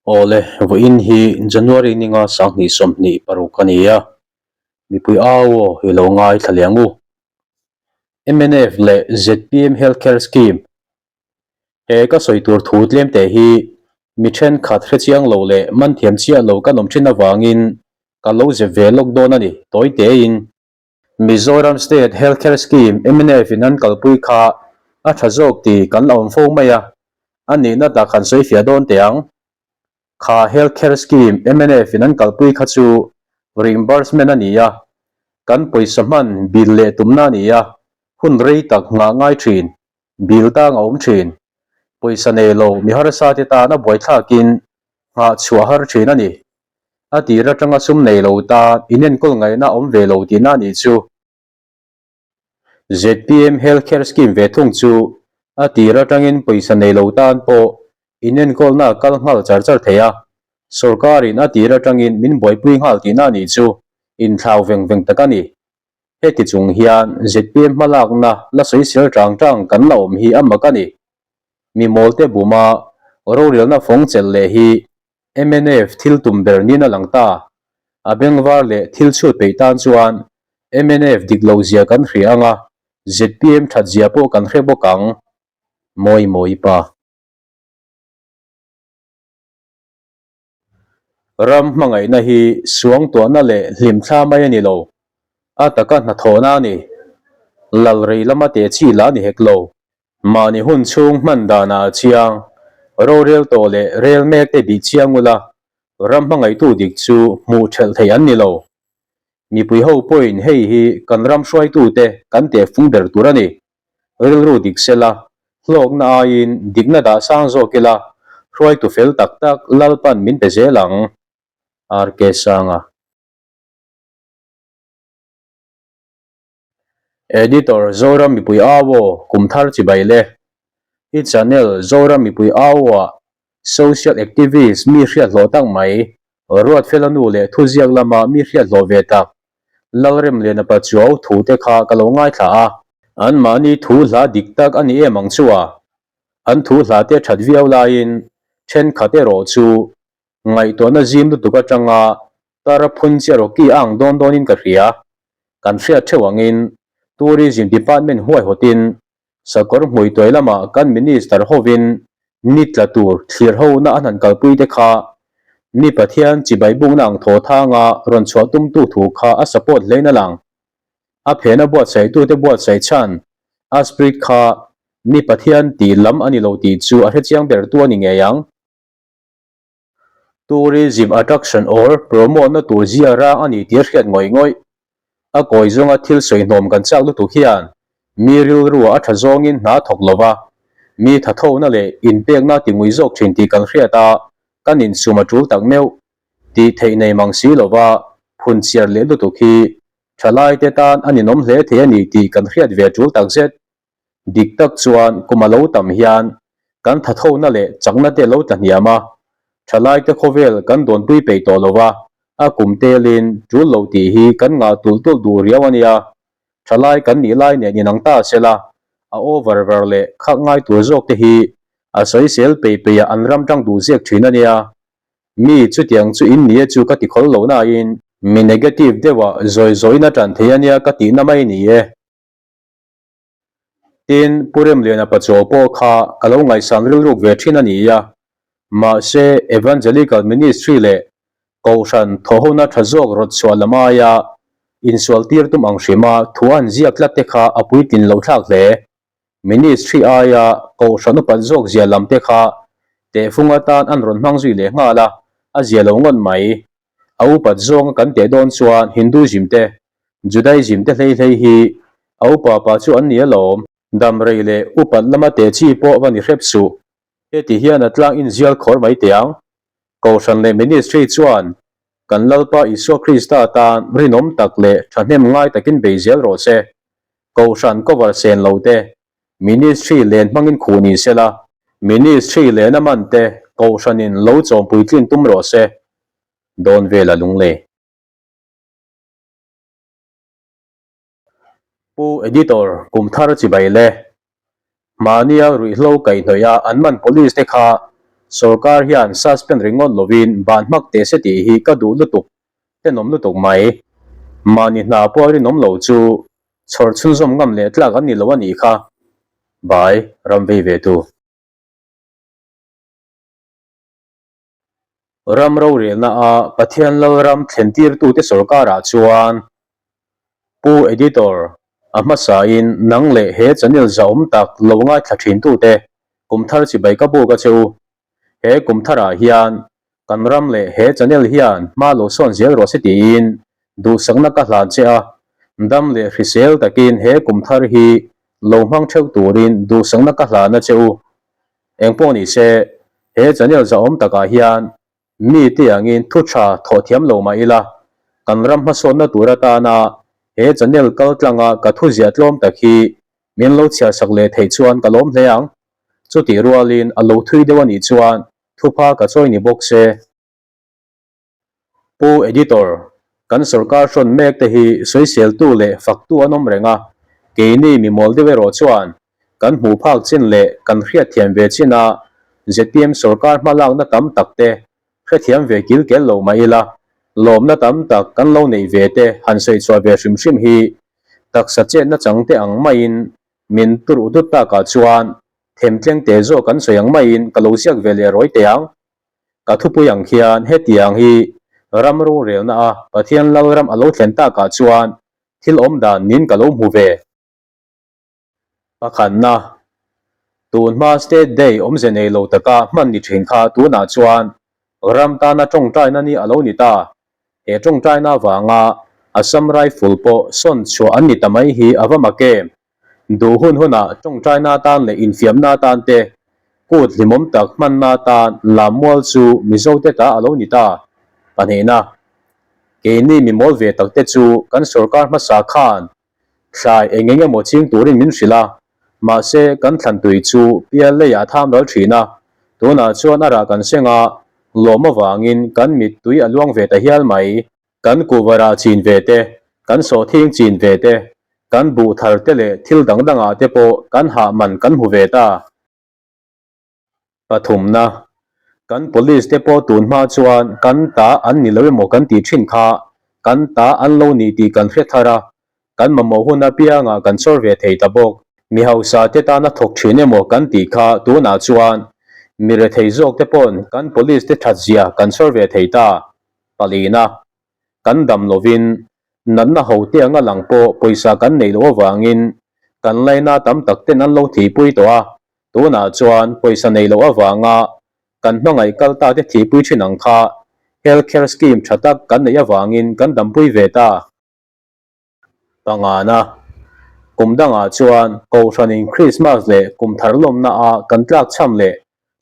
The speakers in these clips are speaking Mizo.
Awle, vawiin hi January ninga 2026 a ni a, mipui au aw i lo ngaithla leh ang u. Mnf leh zpm Health Care Scheme He ka sawi tur thu tlem te hi mi thenkhat hrechiang lo leh man thiam chiah lo kan awm thin avangin ka lo zep ve lawk dawn a ni, tawi tein. Mizoram State Health Care Scheme mnf in an kalpui kha a tha zawk tih kan la awm fo mai a, a nihna tak han sawi fiah dawn teh ang. Kha Health Care Scheme mnf in an kalpui kha chu reimbursement a ni a, kan pawisa hman bill leh tumna a ni a, hun rei tak nghah ngai thin, bill tang a awm thin. Pawisa nei lo mi harsa te tan a buaithlakin nghah chhuah har thin a ni. A tir atanga sum nei lo tan inenkawl ngaihna awm ve lo tihna a nih chu. Zpm Health Care Scheme ve thung chu a tir atangin pawisa nei lo tan pawh inenkawlna a kal nghal char char thei a, sawrkarin a tir atangin min buaipui nghal tihna a nih chu inthlau veng veng tak a ni. Heti chung hian zpm hmalakna la sawisel tang tang kan la awm hi a mak a ni. Mi mawlte buma rorelna fawng chelh leh hi mnf thil tum ber niin a lang ta. A bengvar leh thil chhut peih tan chuan mnf dik lo zia kan hria ang a, zpm that zia pawh kan hre bawk ang. Mawi mawi pa. Ram hmangaihna hi suangtuahna leh hlimthla mai a ni lo, a taka hnathawhna a ni. Lal rei lama teh chi lah a ni hek lo. Mahni hun chhung hman danah a chiang, rorel tawh leh rel mek te bih chiang ula, ram hmangaihtu dik chu hmuh thelh theih an ni lo. Mipui ho pawhin hei hi kan ram hruaitute kan tehfung ber tur a ni. Rilru dik sela, hlawkna aiin dikna dah sang zawk ila, hruaitu fel tak tak Lalpan min pe zel ang. RK Sanga. Editor, Zoram mipui au aw, kum thar chibai le. I channel Zoram mipui au ah social activist mi hriat hlawh tak mai, Ruatfela nu leh thuziak lama mi hriat hlawh ve tak Lalremliana Pachuau thu te kha ka lo ngaithla a. Anmahni thu hla dik tak a ni em ang chu a? An thu hla te that viau laiin thenkhat erawh chu ngaihtuahna zim lutuk atanga tar phun chiah Rocky a ang dawn dawnin ka hria. Kan hriat theuh angin Tourism Department huaihawtin Sakawr hmuituai lama kan Minister hovin ni tla tur thlir hona an han kalpui te kha ni Pathian chibai bukna ang thaw thanga rawn chhuah tumtu thu kha a support hlein a lang. A phena buatsaitute buatsaih chhan a spirit kha ni Pathian tih lam a ni lo tih chu a hrechiang bertu a ni ngei ang. Tourism attraction or promote na tur zia rang a ni tih a hriat ngawih ngawih. A kawi zawnga thil sawi hnawm kan chak lutuk hian mi rilrua a tha zawngin hna thawk lova, mi thathona leh inpekna ti ngui zawk thin tih kan hriat a, kan insum a tul tak meuh tih theih nei mang si lova phun chiar leh lutuk hi thalaite tan a ninawm hle thei a ni tih kan hriat ve tul takzet. Dik tak chuan kum a lo tam hian kan thathona leh chakna te lo tla hniam a, thalaite khawvel kan dawnpui peih tawh lo va, a kum telin tul lo tih hi kan ngah tulh tulh duh riau a nia. Thalai kan nih lai nen inang ta sela, a over ver leh khak ngai tur zawk te hi a sawisel peih peih ah an ram tang duh ziak thin a nia. Mi chutiang chu in ni e chu ka ti khawl lo nain mi negative deuh ah zawi zawiin a tan thei a nia ka tihna mai ni e. Tin, Pu Remliana Pachuau pawh kha ka lo ngaihsan rilruk ve thin a ni a, mahse Evangelical Ministry leh Kohhran thawhhona tha zawk rawt chhuah lam aia insual tir tum ang hrima thu a han ziak tlat te kha a puitlin lo thlak hle. Ministry aia Kohhran upat zawk zia lam te kha tehfung atan an rawn hmang zui leh nghal a, a zia lo ngawt mai. A upat zawnga kan teh dawn chuan Hinduism te, Judaism te hlei hlei hi a upa pa chu an ni alawm. Dam rei leh upat lama teh chi pawh va ni hrep suh. Heti hian a tlang inzial khawr mai teh ang. Kohhran leh Ministry chuan kan Lalpa Isua Krista tan rinawm tak leh thahnem ngai takin bei zel rawh se. Kohhran cover sen lo te, Ministry len hmangin khuh ni sela, Ministry lena man te Kohhranin lo chawmpui tlin tum rawh se. Dawn vel a lunglei. Pu Editor, kum thar chibai le. Mahnia ruihhlo kaihhnawih a an man police te kha Sorkar hian suspend ringawt lovin ban hmak teh se tih hi ka duh lutuk, tenawm lutuk mai. Mahni hna pawh a rinawm lo chu chhawr chhunzawm ngam leh tlak an ni lo a nih kha. Bai, ram vei ve tu. Ram rorelna a Pathian Lalram thlentirtute sorkarah chuan Pu Editor, a hmasain nang leh he channel zahawm tak lo ngaithla thintute kum thar chibai ka buk a che u. He kum tharah hian kan ram leh he channel hian hma lo sawn zel rawh se tiin duhsakna ka hlan che a, dam leh hrisel takin he kum thar hi lo hmang theuh turin duhsakna ka hlan a che u. Engpawh ni se, he channel zahawm takah hian mi te angin thu tha thawh thiam lo mah ila, kan ram hmasawnna tur atana he channel kal tlanga ka thu ziah tlawm tak hi min lo chhiarsak leh theih chuan ka lawm hle ang. Chutih rualin a lo thui deuh a nih chuan thupha ka chawi ni bawk se. Pu Editor, kan sorkar hrawn mek te hi sawiseltu leh faktu an awm reng a, keini mi mawl deuh erawh chuan kan hmuh phak chin leh kan hriatthiam ve chin a zpm sorkar hma lakna tam tak te hrethiam ve kil kel lo mah ila, lawmna tam tak kan lo neih ve te han sawi chhuah ve hrim hrim hi taksa chetna chang te ang maiin min tur dut takah chuan themtleng te zawk kan sawi ang maiin ka lo ziak ve leh rawi teh ang. Ka thupui ang khian hetiang hi ram rorelna a Pathian Lalram a lo thlen takah chuan thil awm dan nin ka lo hmu ve. Pakhatna, tun hma State Day awmze nei lo taka hman ni thin kha tunah chuan ram tana tawngtaina ni a lo ni ta. He tawngtaina avanga Assam Rifle pawh sawn chhuah an ni ta mai hi a va mak em? Duh hun hunah tawngtaina atan leh infiamna atan te, kut hlimawm tak hmanna atan Lammual chu Mizote ta a lo ni ta. Pahnihna, keini mi mawl ve takte chu kan sorkar hmasa khan thlai eng eng emaw ching turin min hrilh a, mahse kan thlan tui chu pial leiah a tham ral thin a, tunah chuan a rah kan seng a, lawm avangin kan mittui a luang ve ta hial mai. Kan kuhvarah chin ve te, kan sawhthing chin ve te, kan buh thar te leh thil dang dangah te pawh kan hah man kan hmu ve ta. Pathumna, Kan police te pawh tun hma chuan kan ta an ni lo emaw kan tih thin kha, kan ta an lo ni tih kan hre thar a, kan mamawh hun apiangah kan chawr ve thei ta bawk. Mi hausa te tana thawk thin emaw kan tih kha tunah chuan mi rethei zawk te paw'n kan police te that zia kan chawr ve thei ta. Palina, Kan dam lovin natna ho te anga lang pawh pawisa kan neih loh avangin kan laina tam tak ten an lo thihpui tawh a, Tunah chuan pawisa nei loh avanga kan hmangaih kal ta te thihpui thin ang kha Health Care Scheme tha tak kan neih avangin kan dampui ve ta. Pangana, Kum dangah chuan Kohhranin Krismas leh kum thar lawmna a kan tlak chham leh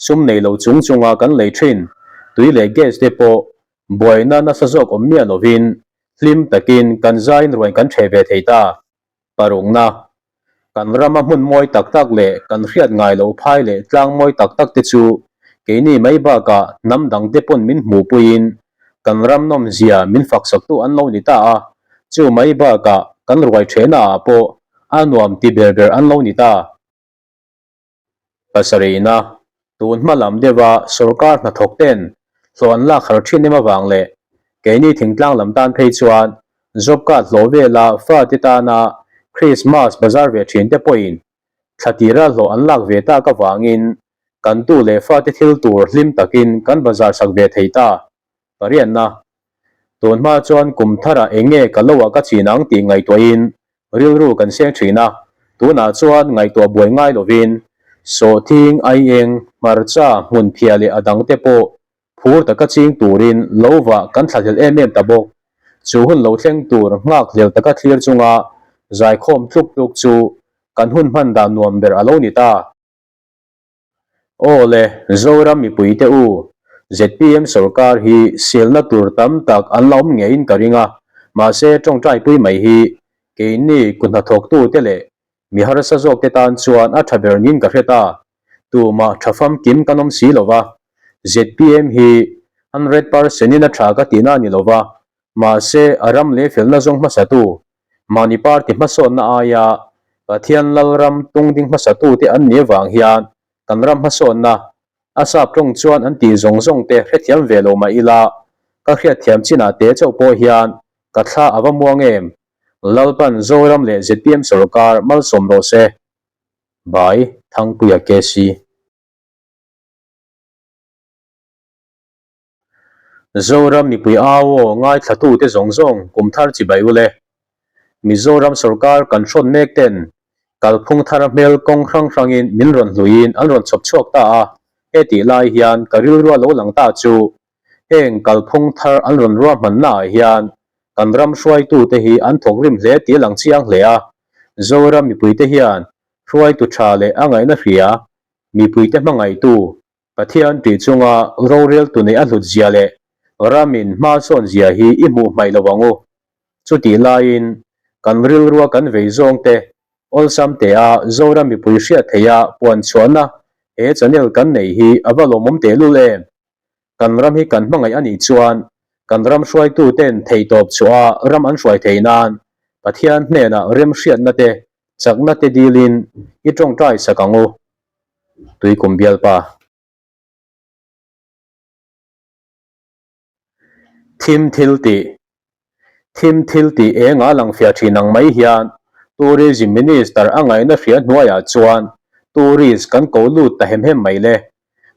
sum nei lo chung chunga kan lei thin tui leh gas te pawh buaina nasa zawk awm miah lovin hlim takin kan zaiin ruain kan theh ve thei ta. Parukna, Kan rama hmun mawi tak tak leh kan hriat ngai loh phai leh tlang mawi tak tak te chu keini mai bakah hnam dang te pawn min hmuhpuiin kan ram nawmzia min faksaktu an lo ni ta a, chu mai bakah kan ruai thehna ah pawh a nuam ti ber ber an lo ni ta. Pasarihna, Tun hma lam deuha sorkar hnathawk ten hlawh an lak har thin em avang leh keini thingtlang lam tan phei chuan job card hlawh vela fate tana Christmas bazar ve thin te pawhin thla tira hlawh an lak ve tak avangin kan tu leh fate thil tur hlim takin kan bazar sak ve thei ta. Pariatna, Tun hma chuan kum tharah eng nge ka loah ka chin ang tih ngaihtuahin rilru kan seng thin a, tunah chuan ngaihtuah buai ngai lovin sawhthing, aieng, hmarcha, hmunphiah leh a dangte pawh phur taka ching turin lo vah kan thlahlel em em ta bawk. Chu hun lo thleng tur nghakhlel taka thlir chunga zaikhawm tluk tluk chu kan hun hman dan nuam ber a lo ni ta. Aw le, Zoram mipuite u, zpm sorkar hi selna tur tam tak an la awm ngeiin ka ring a, mahse tawngtaipui mai hi keini kuthnathawktute leh mi harsa zawkte tan chuan a tha ber niin ka hre ta. Tumah tha famkim kan awm si lova, zpm hi 100% in a tha ka tihna a ni lova, mahse a ram leh felna zawng hmasatu Mahni party hmasawnna aia Pathian Lalram tungding hmasatute an nih avang hian kan ram hmasawnna, A sap tawng chuan an tih zawng zawng te hrethiam ve lo mah ila, ka hriatthiam chinah te chauh pawh hian ka thla a va muang em? Lalpan Zoram leh zpm sawrkar malsawm rawh se. By, Thangpuia KC. Zoram mipui au aw ngaithlatute zawng zawng kum thar chibai u le. Mizoram sawrkar kan hrawn mek ten kalphung thar hmel kawng hrang hrangin min rawn hluiin an rawn chhawp chhuak ta a, hetih lai hian ka rilrua lo lang ta chu heng kalphung thar an rawn ruahmanna ah hian kan ram hruaitute hi an thawk rim hle tih a lang chiang hle a, Zoram mipuite hian hruaitu tha leh a ngaihna hria mipuite hmangaihtu Pathian tih chunga roreltu neih a hlut zia leh ramin hma sawn zia hi i hmuh hmaih lo ang u. Chutih laiin kan rilrua kan vei zawng te awlsam tea Zoram mipui hriat theiha puan chhuahna he channel kan nei hi a va lawmawm tehlul em? Kan ram hi kan hmangaih a nih chuan kan ram hruaitu ten theihtawp chhuah a ram an hruai thei nan Pathian hnenah remhriatna te chakna te dilin i tawngtai sak ang u. Tuikum bialpa. Thim thil tih Thim thil tih eng a lang fiah thin ang mai hian Tourism Minister a ngaihna hria hnuaiah chuan tourist kan ko lut ta hem hem mai le.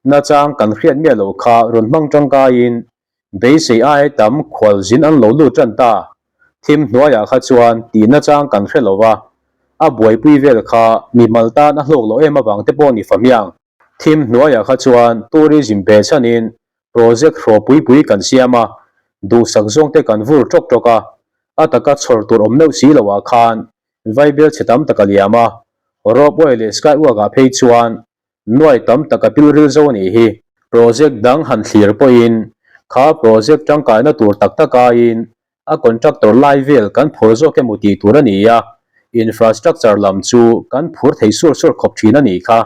Nachang kan hriat miah loh kha rawn hmang tangkaiin Beisei ai tam khualzin an lo lut tan ta. Thim hnuaiah kha chuan tih nachang kan hre lo va, a buaipui vel kha mimal tan a hlawk loh em avang te pawh ni fahmiang. Thim hnuaiah kha chuan tourism be chhanin project hraw pui pui kan siam a, duhsak zawng te kan vur tawk tawk a, a taka chhawr tur awm neuh si loah khan vaibel chhe tam tak a liam a, ropeway leh skywalk ah phei chuan Nuai tam tak a pilril zo a nih hi. Project dang han thlir pawhin kha project tangkaina tur tak tak aiin a contractor lai vel kan phur zawk emaw tih tur a ni a, infrastructure lam chu kan phur thei sur sur khawp thin a nih kha.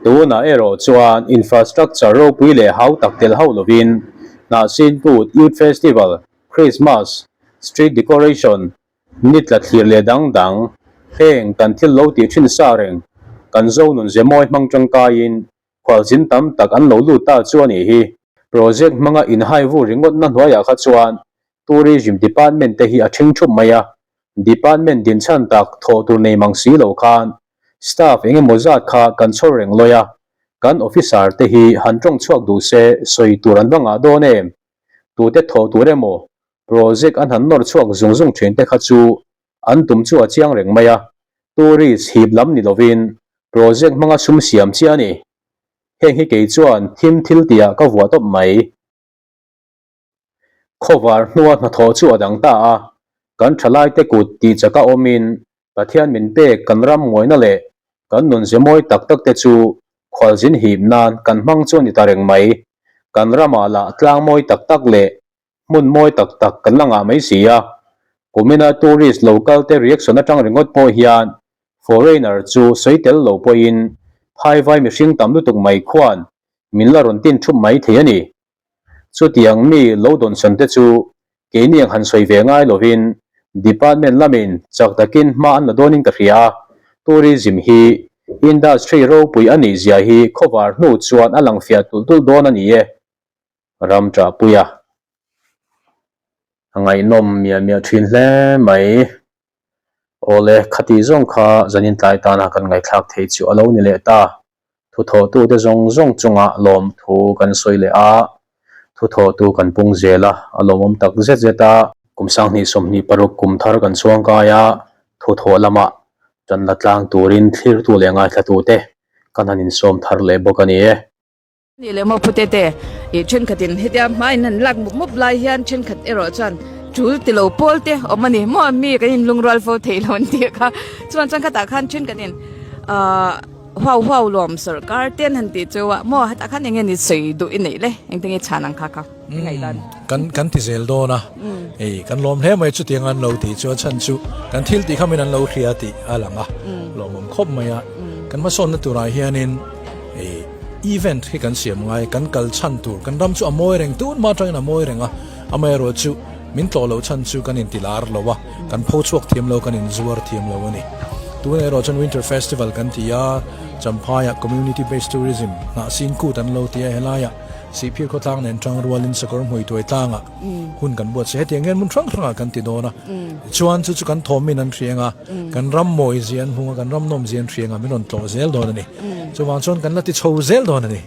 Tunah erawh chuan infrastructure ropui leh hau tak tel hauh lovin Hnahsin Kut, Youth Festival, Christmas, Street Decoration, Ni tla thlir leh dang dang, heng kan thil lo tih thin sa reng, kan zo nun ze mawi hmang tangkaiin khualzin tam tak an lo lut ta chu a nih hi. Project hmanga inhai vur ringawtna hnuaiah kha chuan Tourism Department te hi a thing thup mai a, Department dinchhan tak thawh tur nei mang si lo khan staff eng emaw zat kha kan chhawr reng lawi a, kan officer te hi han tawng chhuak duh se sawi tur an va ngah dawn em? Tute thawh tur emaw Project an han nawr chhuak zung zung thin te kha chu an tum chu a chiang reng mai a, tourist hip lam ni lovin project hmanga sum siam chiah a ni. Heng hi kei chuan thim thil tihah ka vuah tawp mai. Khawvar hnua hnathawh chu a dang ta a, kan thalaite kut tih chaka awmin Pathian min pek kan ram ngawihna leh kan nunze mawi tak tak te chu khualzin hip nan kan hmang chu a ni ta reng mai. Kan ramah lah tlang mawi tak tak leh Hmun mawi tak tak kan la ngah mai si a, kumina tourist lo kal te reaction atang ringawt pawh hian foreigner chu sawi tel lo pawhin phaivai mihring tam lutuk mai khuan min la rawn tin thup mai thei a ni. Chutiang mi lo dawnsawn te chu keini ang han sawi ve ngai lovin department lamin chak takin hma an la dawnin ka hria a, tourism hi industry ropui a nih zia hi khawvar hnu chuan a lang fiah tulh tulh dawn a ni e. Ram ṭahpui a, a ngaihnawm miah miah ṭhin hle mai. Awle, khatih zawng kha zanin tlai tana kan ngaihthlak thei chu a lo ni leh ta. Thuthawhtute zawng zawng chungah lawmthu kan sawi leh a, thuthawhtu kan pung zel a, a lawmawm tak zet zet a. Kum 2026 kum thar kan chhuangkai a, thuthawh lamah ṭan la tlang turin thlirtu leh ngaithlatute kan han insawm thar leh bawk a ni e. Nih leh maw pute te ih thenkhatin hetia hmain han lak mup mup lai hian thenkhat erawh chuan tul tilo pawl te awm a ni maw mi kan inlungrual fo theih lo an tih kha chuan chuan khatah khan thenkhatin ahh huau huau lawm sawrkar te an han tih chu a maw hetah khan eng nge ni sawi duh i neih le engtin nge chhan ang kha kha i ngaihdan. Kan kan ti zel dawn a hei kan lawm hle mai chutiang an lo tih chu a chhan chu kan thil tih kha min an lo hria tih a lang a lawmawm khawp mai a kan hmasawnna turah hianin Hei event hi kan siam ngai, kan kal chhan tur, kan ram chu a mawi reng, tun hma atangin a mawi reng a, amaherawh chu min tlawh loh chhan chu kan inti lar lo a, kan pho chhuak thiam lo, kan inzuar thiam lo a ni. Tunah erawh chuan Winter Festival kan ti a, Champhaiah Community Based Tourism hnahsin kut an lo ti a, helaiah Sihphir khawtlang nen tang rualin Sakawr hmui tuai tlangah hun kan buatsaih. Hetiang hian hmun hrang hrangah kan ti dawn a, chuan chu chu kan thawmin an hriang a, kan ram mawi zia an hmung a, kan ram nawm zia an hriang a, min rawn tlawh zel dawn a ni. Chuvang chuan kan la ti chho zel dawn a ni.